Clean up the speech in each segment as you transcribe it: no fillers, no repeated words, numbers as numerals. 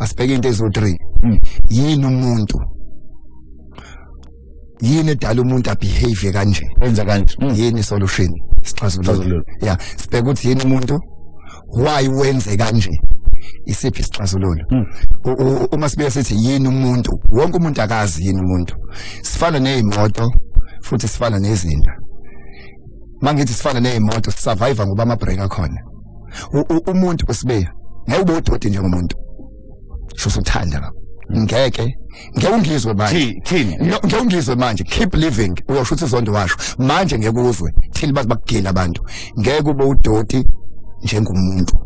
Asibheke into ezo 3. Yini umuntu? Yini edala umuntu abehave kanje? Wenza kanje. Yini solution? Isixazululo. Isixazululo. Ya, sibheke ukuthi yini umuntu, why wenze kanje, isiphi isixazululo. Uma sibuye sithi yini umuntu, wonke umuntu akazi yini umuntu. Sifana nezimoto futhi sifana nezinja. Mangithi sifana nezimoto, survive ngoba ama brake akhona. Umuntu usibeya ngeke ube udoti njengomuntu, sho usuthanda lapho, ngeke ngeke ungizwe manje. Thini? No, ngeke ungizwe manje. Keep living, uyosho ukuthi uzondo washo manje, ngeke uzwe till baze bakugila abantu. Ngeke ube udoti njengomuntu.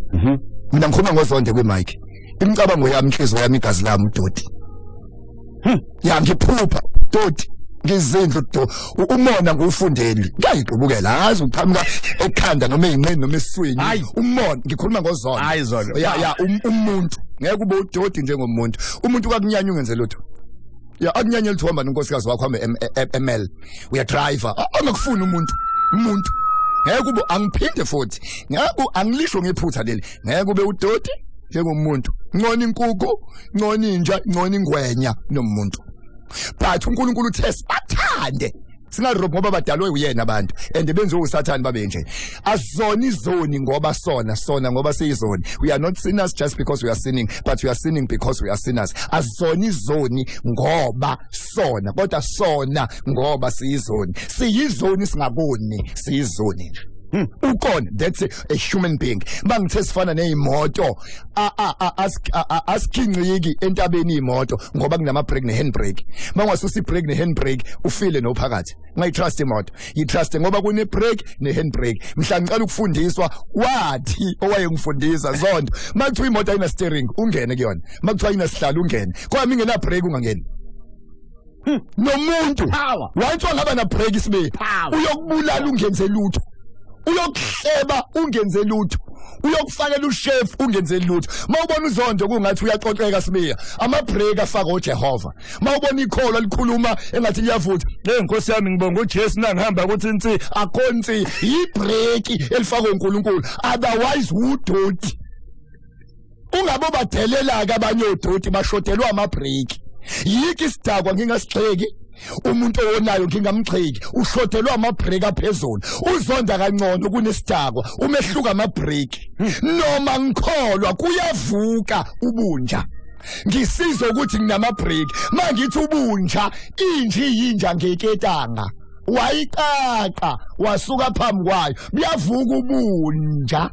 Mina ngikhuluma ngozonde kwi-mic, imicabango yami, inhliziyo yami, igazi lami, udoti. Ya, ngiphupha doti, ngizindlu do umona nguwufundeli, kuyayiqubukela, azi uqhamuka ekhanda noma eyinqeni noma esiswini. Hayi. Umona, ngikhuluma ngozona. Hayi, Zondo. Ya, umuntu ngeke ube udoti njengomuntu. Umuntu kakunyanya ungenze lutho, ya, akunyanya lutho. Uhamba nonkosikazi wakho, hambe ML, uyadriver, angakufuni umuntu. Umuntu ngeke ube, angiphinde futhi, ngeke, angilisho ngephutha leli, ngeke ube udoti njengomuntu. Ngcono inkukhu, ngcono inja, ngcono ingwenya nomuntu. But uNkulunkulu uthe sibathande, singarobhi, ngoba badalwe uyena abantu and benziwe usathane babe nje. Asizona izoni ngoba sona sona ngoba siyizoni. We are not sinners just because we are sinning, but we are sinning because we are sinners. Asizona izoni ngoba sona, kodwa sona ngoba siyizoni. Siyizoni singaboni, siyizoni nje. Ukona, that's a human being. Mangithe sifana nezimoto, asikhinqiki entabeni imoto ngoba kunama brake ne handbrake. Mangwasusa i-brake ne handbrake, ufile nophakathi. Ungayitrust imoto, yitrust ngoba kune brake ne handbrake. Mhla ngicela ukufundiswa, wathi owayengifundisa, "Zondo, makuthiwa imoto ayina steering, ungene kuyona. Makuthiwa ayina sihlalo, ungene. Kodwa ingena brake, ungangeni." Nomuntu Power. once wangaba na brake isibe Power. uyokubulala ungenze lutho, uyokuhleba ungenze lutho, uyokufakela ushefu ungenze lutho. Mawubona uZondo kungathi uyaxoxeka, sibiya, ama brake afaka uJehova. Mawubona ikholwa likhuluma engathi liyavutha, "Hey Nkosi yami, ngibonga uJesu, nangihamba ukuthi insi akhonsi," ibrake elifakwe uNkulunkulu, otherwise udoti. Ungabo badelela ke abanye odoti, bashodelwa ama-brake. Yikho isidakwa ngingasigxeki, umuntu owonayo ngingamgxeki, ushodelwa ama-brake aphezulu. Uzonda kangcono kunesidakwa, umehluka ama-brake. Noma ngikholwa, kuyavuka ubunja, ngisizwe ukuthi nginama-brake. Mangithi ubunja, inji yinja ngeketanga, wayiqaqa wasuka phambi kwayo, buyavuka ubunja.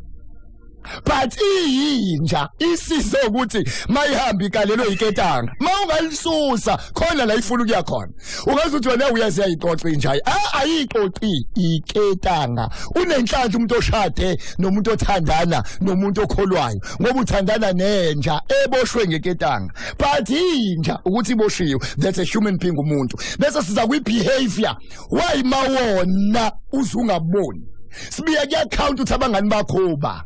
But iyinja isize ukuthi mayihamba ikalelwe iketanga, mawungalisusa khona la ifuna ukuya khona, ungazi ukuthi wena uyazi yayixoxa inja. Ah, ayixoxi iketanga. Unenhlanhla umuntu oshade nomuntu othandana nomuntu okholwayo, ngoba uthandana nenja eboshwe ngeketanga. But inja ukuthi iboshiwe, that's a human being, umuntu. Bese siza kwi behavior. Why mawona uzungaboni, sibiya, kuya-count ukuthi abangani bakho ba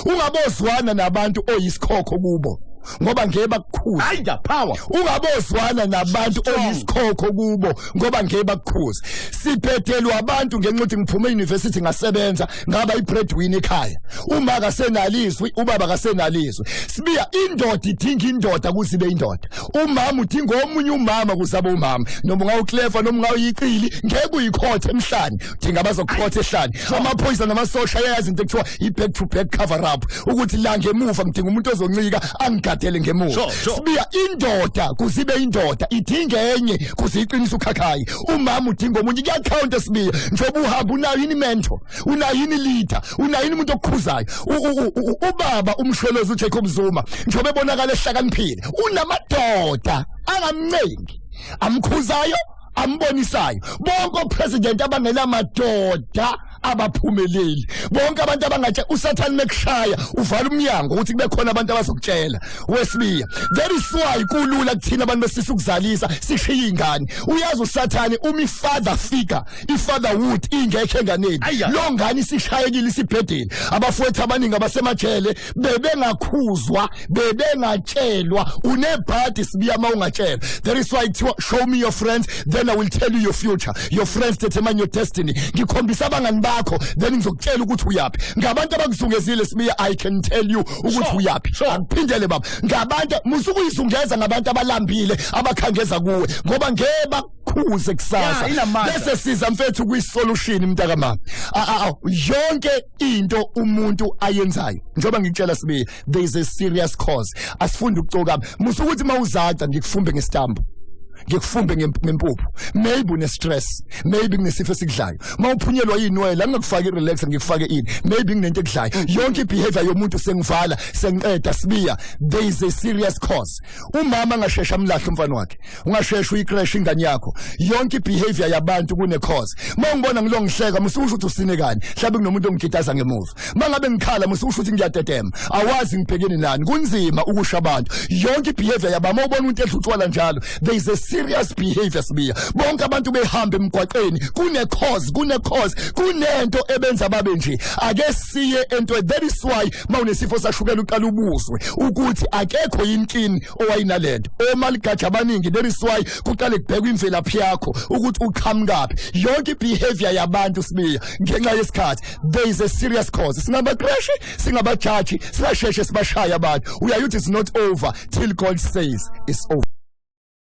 ungabozwana nabantu oyisikhokho kubo, ngoba ngeke bakukhuze. Hayi, power. Ungabozwana nabantu Strong. oyisikhokho kubo, ngoba ngeke bakukhuze. Sibhedelwa abantu ngenxa ukuthi ngiphume e-university, ngasebenza, ngaba i-breadwinner ekhaya. Uma kasenalizwi, ubaba kasenalizwi. Sibiya, indoda idinga indoda kuze ibe indoda. Umama udinga omunye umama kuze abe umama. Noma ungawuklefa noma ungawuyiqili, ngeke uyikhothe emhlane, udinga abazokukhotha ehlane. Amaphoyisa namasosha ayayazi into ekuthiwa i-back to back cover up, ukuthi la ngemuva ngidinga umuntu ozoncika angigadele ngemuva. Sibiya, indoda kuze ibe indoda idinga enye kuze iqinise ukhakhayi. Umama udinga omunye. Kuyacounta, sibiya, njengoba uhamba, unayo yini mentor, unayo yini leader, unayo yini umuntu okukhuzayo? Ubaba umsholozi uJacob Zuma, njengoba ebonakala ehlakaniphile, unamadoda angamncengi, amkhuzayo, ambonisayo. Bonke opresident abangenamadoda abaphumeleli. Bonke abantu abangatshe, usathane mekushaya uvala umnyango ukuthi kube khona abantu abazokutshela, wesibiya. That is why kulula kuthina abantu besisa ukuzalisa, sishiye ingane. Uyazi usathane uma i-father figure, i-fatherhood ingekho enganeni, Aya. lo ngane isishayekile, isibhedile. Abafowethu abaningi abasemajele bebengakhuzwa, bebengatshelwa. Unebhadi, sibiya, uma ungatshelwa. That is why kuthiwa, "Show me your friends, then I will tell you your future. Your friends determine your destiny." Ngikhombisa abangani bakho. yakho, then ngizokutshela ukuthi uyaphi. Ngabantu abakuzungezile, Sibiya, I can tell you ukuthi uyaphi. Akuphindele, baba, ngabantu musukuyizungeza ngabantu abalambile abakhangeza kuwe, ngoba ngeba khuze kusasa. Yeah, inamandla. Bese siza, mfethu, kwi-solution, mntakamama. Yonke into umuntu ayenzayo, njengoba ngikutshela, Sibiya, there is a serious cause. Asifunde ukucokama. Musukuthi mawuzaca ngikufumbe ngesitambu, ngikufumbe ngempuphu. Maybe une stress, maybe kunesifo esikudlayo. Mawuphunyelwa inwele, angakufaki relax, ngikufake ini, maybe kunento ekudlayo. Yonke ibehavior yomuntu, sengivala, sengiqeda, Sibiya, there is a serious cause. Umama angashesha amlahle umfana wakhe, ungashesha uyicrash ingane yakho. Yonke ibehavior yabantu kune cause. Mawungibona ngilo ngihleka, mususho ukuthi usine kani, mhlawumbe kunomuntu ongigitaza ngemuva. Mangabe ngikhala, mususho ukuthi ngiyatetema. Awazi ngibhekene nani. Kunzima ukusho abantu. Yonke ibehavior yabama, ubona umuntu edla utshwala njalo, there is a serious behavior, Sibiya. Bonke abantu behamba emgwaqeni, kune cause, kune cause, kunento ebenza babe nje. Ake siye ento. That is why mawunesifo sashukela uqala ubuzwe ukuthi akekho yinkini owayinalento omaligaja abaningi. That is why kuqale kubhekwa imvelaphi yakho, ukuthi uqhamukaphi. Yonke ibehavior yabantu, Sibiya, ngenxa yesikhathi, there is a serious cause. Singaba crash, singabajaji, singasheshe sibashaya abantu. Uyayuthi it's not over till God says it's over.